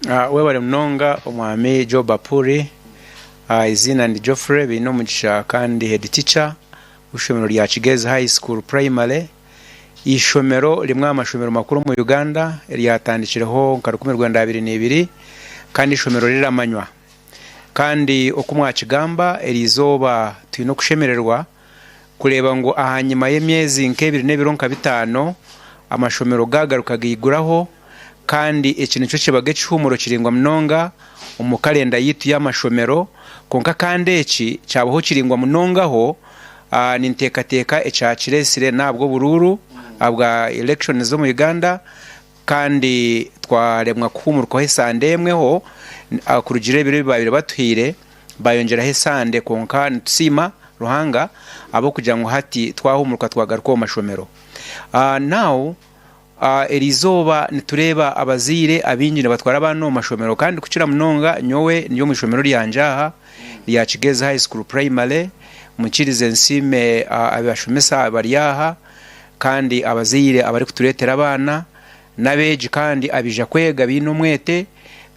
Webare munonga Omwami Job Apuri. Eiziina ndi Geoffrey Bainomugisha kandi Head Teacher w'eishomero rya Kigezi High School Primary, eishomero rimwe aha mashomero makuru omu Uganda eryatandikireho nka 1922 kandi eishomero riramanywa. Kandi oku mwakigamba eriizooba twine okushemererwa kureeba ngu ahanyima y'emyezi nk'ebiri n'ebiro nka bitaano amashomero gaagaruka gaiguraho kandi eki nikyo kibaga ekihuumuro kiraingwa munonga omu kalenda yaitu y'amashomero. Kwonka kandi eki kyabaho kiraingwa munongaho, ninteekateeka ekyakireetsire n'ahabw'oburuuru bwa elections omu Uganda kandi twaremwa kuhuumurwaho esande emweho kurugiirira ebiro ebi baabaire batuhaire. Baayongyeraho esande kwonka nitusiima Ruhanga ahabw'okugira ngu hati twahumuruka twagaruka omu mashomero. Now eri izooba nitureeba abazaire abaingi nibatwara abaana omu mashomero kandi kukira munonga nyowe ndi omu ishomero ryangye aha rya Kigezi High School Primary, mukiirize nsiime abashomesa abari aha kandi abazaire abarikutureetera abaana n'abeegi kandi abaija kwega baine omwete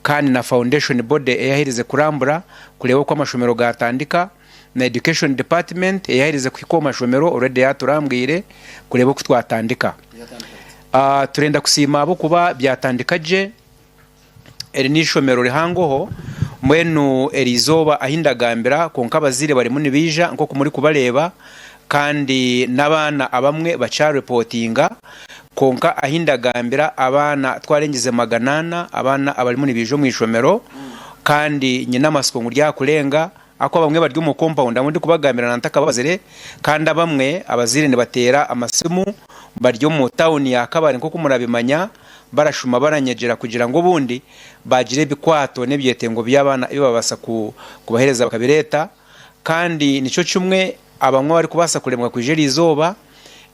kandi na foundation body eyaherize kurambura kureeba oku amashomero gatandika na education department eyaherize kuhika omu mashomero already yaturambwire kureeba oku twatandika. Turenda kusiima ahabw'okuba byatandika gye. Eri n'eishomero rihangoho mbwenu eri izooba ahi ndagambira kwonka abazaire barimu nibaija nk'oku murikubareeba kandi n'abaana abamwe bakyaripotinga kwonka ahi ndagambira abaana twarengize 400 abaana abarimu nibaija omu ishomero kandi nyine amatsiko ngu ryakurenga ahakuba abamwe bari omu kompawundi ahu ndikubagambira nantakababazire kandi abamwe abazaire nibateera amasimu bari omu tawuni ya Kabale nk'oku murabimanya. Barashuma baranyegyera kugira ngu obundi bagira ebikwato n'ebyetengo by'abaana ebi babaasa kubaheereza bakabireeta. Kandi nikyo kimwe abamwe abarikubaasa kuremwa kwija eri izooba,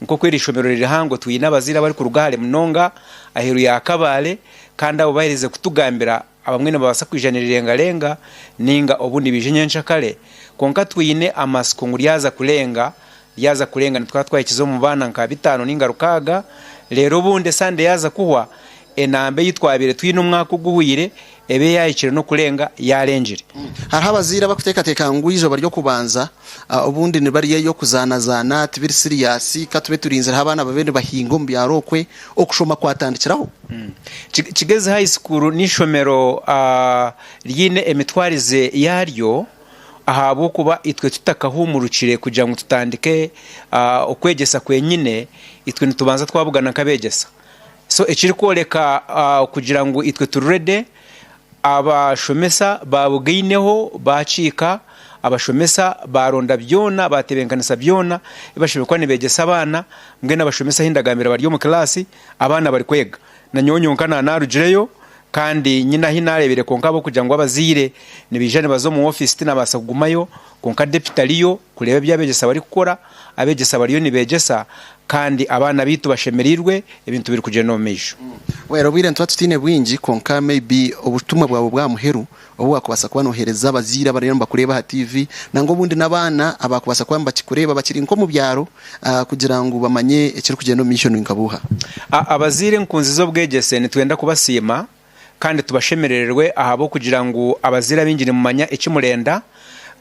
nk'oku eri ishomero riri rihango twine abazaire abarikuruga hare munonga aheeru ya Kabale kandi abo baherize kutugambira abamwe nibabaasa kwija nirirengarenga ninga obundi baije nyenkyakare. Kwonka twine amatsiko ngu ryaza kurenga Ryaza kurenga nitwaba twahikize omu baana nka bitaano ninga rukaaga, reero obundi esande yaaza kuhwa, enamba ei twabaire twine omwaka oguhweire ebe yaahikire n'okurenga yaarengire. Hariho abazaire abarikuteekateeka ngu eizooba ry'okubanza obundi niba riri ery'okuzaanazaana, tibiri siriyasi, ka tube turinzireho abaana babe nibahinga omu byaro okwe, okushoma kwatandikiraho. Kigezi High School n'eishomero riine emitwarize yaaryo. Ahabw'okuba itwe tutakahuumurukire kugira ngu tutandike okwegyesa kwenyine, itwe nitubanza twabugana nk'abeegyesa. So ekirikworeka kugira ngu itwe turi ready, abashomesa baabugaineho baakiika, abashomesa baaronda byona, baatebeekanisa byona ebi bashemereire kuba nibeegyesa abaana, mbwenu abashomesa ahi ndagambira bari omu kilaasi, abaana barikwega. Nanyowe nyonka naanarugireyo Kandi nyine ahi naareebire kwonka ahabw'okugira ngu abazaire nibaija nibaza omu ofiisi tinabaasa kugumayo, kwonka deputy ariyo kureeba ebi abeegyesa barikukora, abeegyesa bariyo nibeegyesa kandi abaana baitu bashemereirwe, ebintu birikugyenda omu maisho. Well obwire nituba tutaine bwingi kwonka maybe obutumwa bwawe obw'aha muheru obu waakubaasa kuba nooheereza abazaire abariyo nibakureeba aha TV nangwa obundi n'abaana abaakubaasa kuba nibakikureeba bakiri nk'omu byaro kugira ngu bamanye ekirikugyenda omu maisho ni nka buuha? Abazaire enkunzi z'obwegyese nitwenda kubasiima kandi tubashemerererwe ahabw'okugira ngu abazaire abaingi nimumanya eki murenda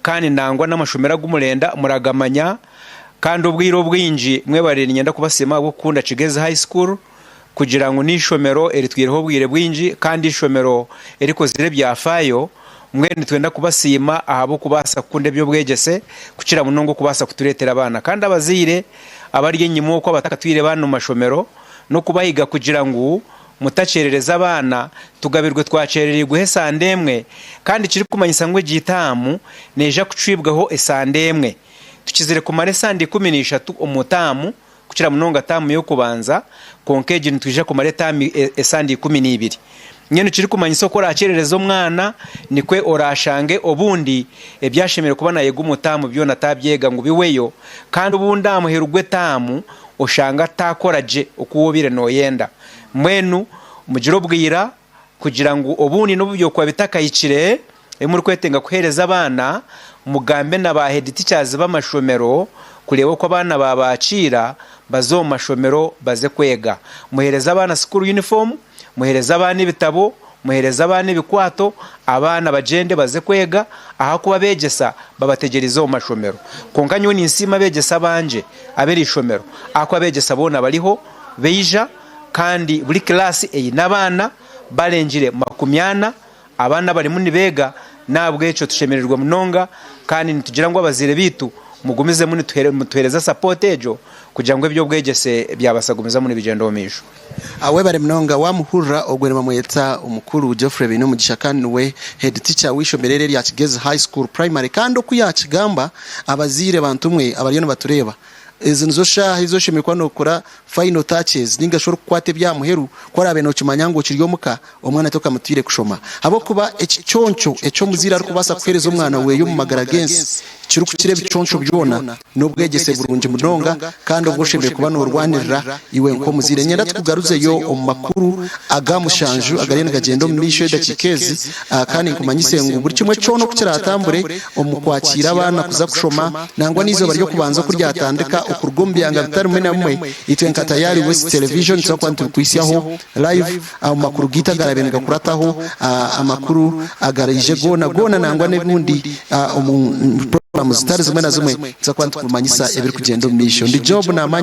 kandi nangwa n'amashomero agu murenda muragamanya kandi obwire obwingi mwebare niinyenda kubasiima ahabw'okukunda Kigezi High School kugira ngu n'eishomero eritwireho obwire bwingi kandi eishomero erikozire ebyafaayo, mbwenu nitwenda kubasiima ahabw'okubaasa kukunda eby'obwegyese kukira munonga okubaasa kutureetera abaana kandi abazaire abari enyima okwo abatakatwire baana omu mashomero n'okubahiga kugira ngu mutakyerereza abaana tugabirwe twakyerereirweho esande emwe kandi kirikumanyisa ngu egi taamu neija kucwibwaho esande emwe tukizire kumara esande 13 omu taamu kukira munonga taamu y'okubanza, kwonka egi nitwija kumara etaamu esande 12. Mbwenu kirikumanyisa oku oraakyerereze omwana, nikwo oraashange obundi ebi ashemereire kuba naayega omu taamu byona ataabyega ngu bihweyo, kandi obundi aha muheru gw'etaamu oshange ataakora gye oku obaire nooyenda. Mbwenu mugire obwira kugira ngu obundi n'obu byokuba bitakahikire ebi murikwetenga kuheereza abaana, mugambe na ba head teachers b'amashomero kureeba oku abaana baabaakiira baze omu mashomero baze kwega. Muheereze abaana school uniform, muheereze abaana ebitabo, Muheereze abaana ebikwato, abaana bagyende baze kwega, ahakuba abeegyesa babategyereize omu mashomero. Kwonka nyowe ninsiima abeegyesa bangye ab'eri ishomero, ahakuba abeegyesa boona bariho, baija, kandi buri kilaasi eine abaana barengire makumyana, abaana barimu nibeega, n'ahabw'ekyo tushemererwa munonga kandi nitugira ngu abazaire baitu mugumizemu nimutuheereza sapooti egyo kugira ngu eby'obwegyese byabaasa kugumizamu nibigyenda omu maisho. Webare munonga wamuhurira ogwe nibamweta omukuru Geoffrey Bainomugisha kandi niwe head teacher w'eishomero eri erya Kigezi High School Primary kandi oku yakigamba abazaire bantu mwe abariyo nibatureeba ezi nizo shaaha ezi oshemereire kuba nokora final touches ninga shi orikukwata ebyaha muheru ku oraabe nokimanya ngu okiri omuka omwana tokamutwire kushoma ahabw'okuba ekiconco eki omuzaire arikubaasa kuheereza omwana weeye omu magara g'ensi kirikukira ebiconco byona n'obwegyese burungi munonga kandi obwo oshemereire kuba noorwanirira iwe nk'omuzaire. Niinyenda tukugaruzeyo omu makuru aga mushanju agariyo nigagyenda omu maisho edakiika ezi kandi nkumanyise ngu buri kimwe kyona oku kiraatambure omu kwakiira abaana kuza kushoma nangwa n'eizooba ry'okubanza oku ryatandika okuruga omu byanga bitari bimwe na bimwe itwe nka Tayari West Television nituza kuba nitubikuhitsyaho live. Omu makuru gaitu agaraabe nigakurataho, amakuru agaraije goona goona nangwa n'ebundi omu puroguraamu zitari zimwe na zimwe, nituza kuba nitukumanyisa ebirikugyenda omu maisho. Ndi Job Namanya.